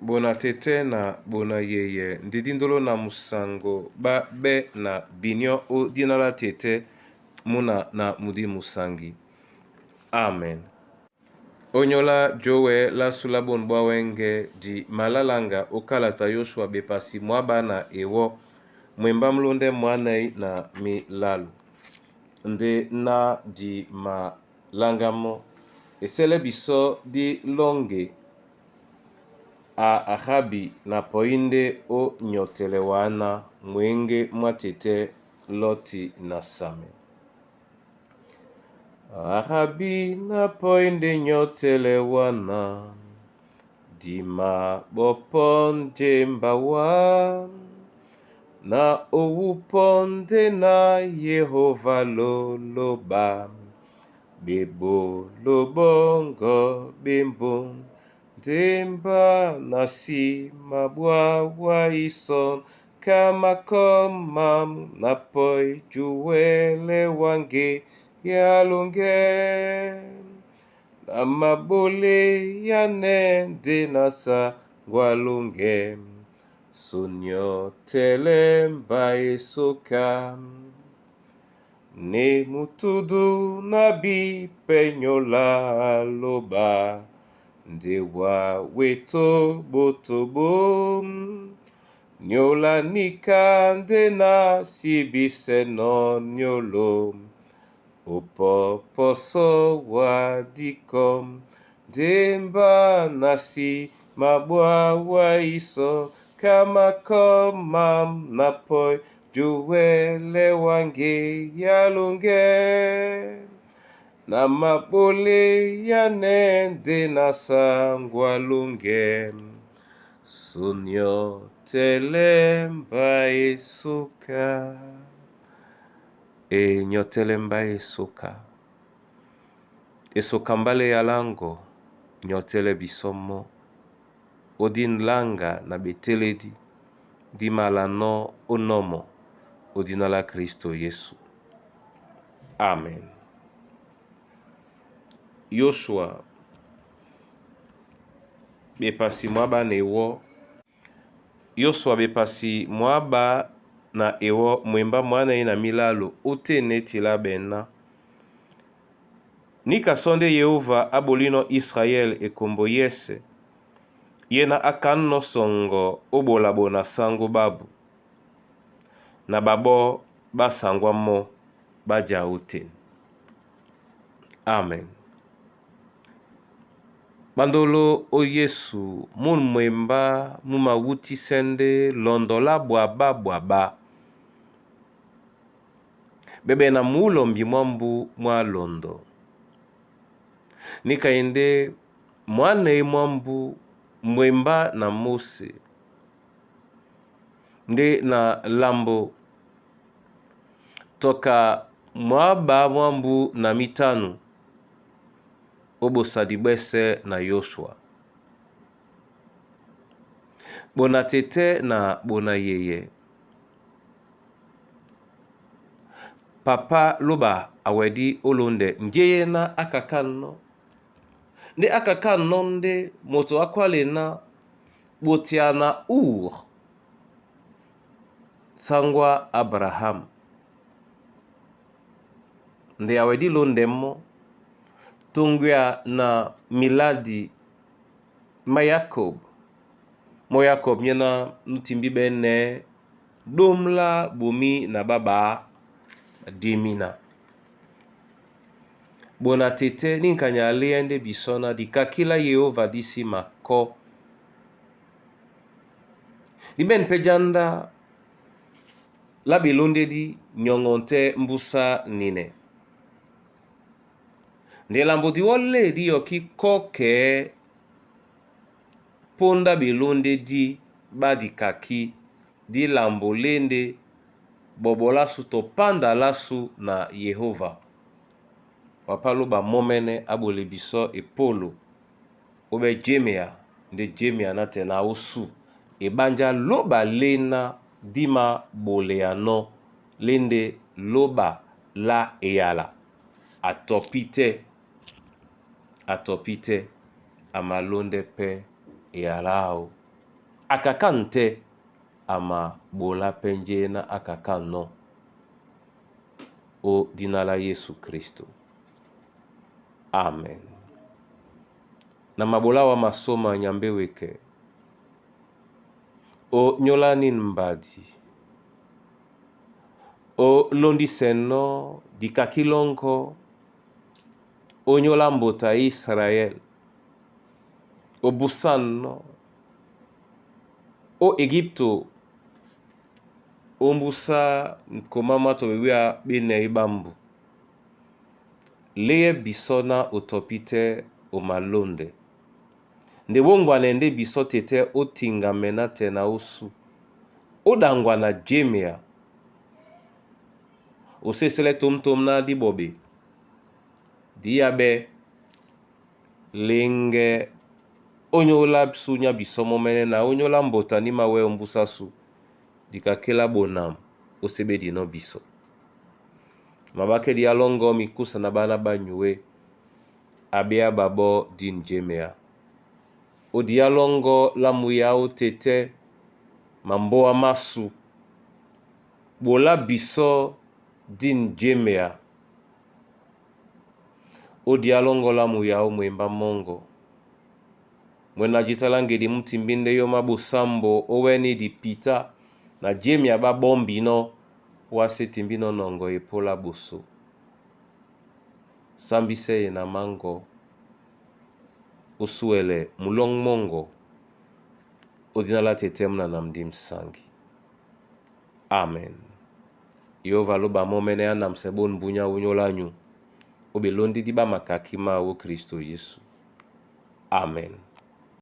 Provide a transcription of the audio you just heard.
Bona tɛ́tɛ́ na bona yeye nde dindolo na musango bá bɛ́ na binyɔ́ ó dina lá tɛ́tɛ́ muna na mudimu sangi. Amen. Onyola jowe lasu la bonu bwa wɛ́ŋgɛ̄ di malalanga ó kalata Yoshua bepasi mwába na ewɔ́ mwembá múlóndɛ́ mwánɛ́ na milalu. Ndé ná di maláŋgá mɔ́, esɛ́lɛ́ bisɔ́ dí lɔ́ŋgɛ a Ahabi na pɔí ndé ó nyɔ́tɛlɛ wǎ ná mwěŋgé mwá tɛ́tɛ́ Lɔ́ti na samɛ. Ahabi na pɔí ndé nyɔ́tɛlɛ wá ná, di maɓɔ́pɔ́ njemba wá, na ó wúpɔ́ ndé na Yehóva lolóɓa, ɓeɓoló ɓɔ́ŋgɔ̄ ɓé mbóŋ, ndémbá na sima ɓwá wá isɔ́n ka makɔ́ mám na pɔ́í juwɛlɛ wáŋgé yá loŋgɛ́, na maɓoleyánɛ́ ndé na saŋgwá loŋgɛ́, so nyɔ́tɛlɛ mba esóka. Ne mutudu na bipenyola loba nde wa weto botobo nyola nika nde na sibisɛnɔ nyolo opɔpɔsɔ wa dikɔm ndemba na sima bwa wa isɔ ka makɔ mám na pɔi juwɛlɛ wáŋgé yá loŋgɛ́, na maɓoleyánɛ́ ndé na saŋgwá loŋgɛ́, so nyɔ́tɛlɛ mba esóka. E nyɔ́tɛlɛ mba esóka. Esoka mbálɛ e yaláŋgɔ nyɔ́tɛlɛ bisɔ́ mɔ́ ó dína láŋga na ɓetélédi dí malanɔ́ ónɔ́mɔ ó dína lá Krísto Yésu. Amen. Yoshua bepasi mwába na ewɔ́. Yosua bepasi mwába na ewɔ́ mwembá mwánɛ́ na milalu ótên e tila ɓɛná. Níka sɔ́ ndé Yehóva á ɓolínɔ̄ Israɛl ekombo yɛ́sɛ̄, ye na á kánɔ̄ sɔŋgɔ ó ɓola ɓo na sáŋgó ɓábu, na ɓaɓɔ́ ɓá saŋgwá mɔ́ ɓá já ótên. Amen. Ɓándoló ó Yesu mú mwembá mú mawútísɛ́ ndé lɔndɔ lá ɓwaɓá-ɓwaɓá. Ɓɛɓɛ na múlɔmbi mwá mbú mwá lɔndɔ. Níka e ndé mwánɛ́ mwá mbú mwembá na Móse ndé na lambo tɔ ka mwáɓá mwá mbú na mítánu ó ɓosadi ɓwɛ́sɛ̄ na Yóshua. Ɓona tɛ́tɛ́ na ɓona yeyɛ, papá lóɓa a wɛdí ó lóndɛ njé ná á kakânɔ́. Ndé á kakânɔ́ ndé moto á kwále ná ɓotea na Ur sáŋgó á Abraham. Nde a wɛdí lóndɛ mɔ́ toŋgwea na miládi má Yakob, mɔ́ Yakob nyé ná nú timbí ɓɛ́nɛ̄ ɗóm lá ɓomí na ɓá ɓaá ɓadímína. Ɓona tɛ́tɛ́ ní ŋkanya a léɛ́ ndé bisɔ́ ná dikakí lá Yehóva dí sí makɔ́. Dí ɓɛ̂n pɛ́ jándá lá ɓelóndédí nyɔŋɔ tɛ́ mbúsá ninɛ. Nde lambo diwɔ́ lê dí yɔkí kɔ́kɛɛ́ póndá ɓelóndédí ɓá dikakí dí lambo lá e ndé ɓɔɓɔ lásū tɔ pánda lásū na Yehóva. Papá lóɓa mɔ́mɛ́nɛ́ á ɓole bisɔ́ epólo ó ɓɛ́ jémea ndé jémea nátɛna ó sú eɓánjá lóɓa léná dí māɓoleanɔ́ lá e ndé lóɓa lá eyala a tɔpí tɛ́ a tɔpí tɛ́ a malóndɛ́ pɛ́ eyala áō. Akakan tɛ́ a maɓolá pɛ́ njéná á kakan nɔ́. O dina la Yesu Kristo. Amen. Na maɓolá wa masôma Nyambe wekɛ. O nyóla nin mbadi. O londisɛnɔ́ dikaki lɔ́ŋgɔ́. O nyóla mbota Israël. O busanɔ́. O Egipto ómbúsá ŋkomá má tɔ bewea ɓé nɛy ɓámbu. Léyɛ́ bisɔ́ ná o tɔpi tɛ́ o malóndɛ. Nde wóŋgwanɛ ndé bisɔ́ tetɛ́ ó tiŋgamɛ nátɛɛ na ósû. Ó ɗaŋgwa na jémea. O sésɛlɛ́ tǒmtǒm ná dí ɓɔɓe. Dí yáɓɛ́ leŋgɛ ónyólá sú nyá bisɔ́ mɔ́mɛ́nɛ́ na ónyólá mbota ní mawɛ́ ómbúsá sú dikakélá bonam ó séɓédinɔ́ bisɔ. Maɓákɛ́ diá lɔ́ŋgɔ́ mikúsa na ɓána ɓá nyué a ɓéá ɓaɓɔ́ dîn jémea. O diá lɔ́ŋgɔ́ lá muyáó tetɛ́ mambóa másū. Ɓolá bisɔ́ dîn jémea. Ó diá lɔ́ŋgɔ́ lá muyáó mwembá mɔ́ŋgɔ. Mwɛ na jǐta lá ŋgedi mú timbí ndé yɔ́ má ɓosámbo ó wɛ́ní dipitá na jémea ɓá ɓɔ́mbinɔ́ wásé timbínɔ́ nɔŋgɔ epólá ɓosó. Sámbísɛ́ e na máŋgɔ ó súɛlɛ mulɔ́ŋ mɔ́ŋgɔ ó dína lá tetɛ́ múna na m̀ndǐmsaŋgi. Amen. Yehova lóba mɔ́mɛ́nɛ́ á namsɛ ɓôn bunyá wú nyóla nyu ó ɓelóndí dí ɓá makakí máō ó Kristo Yesu. Amen.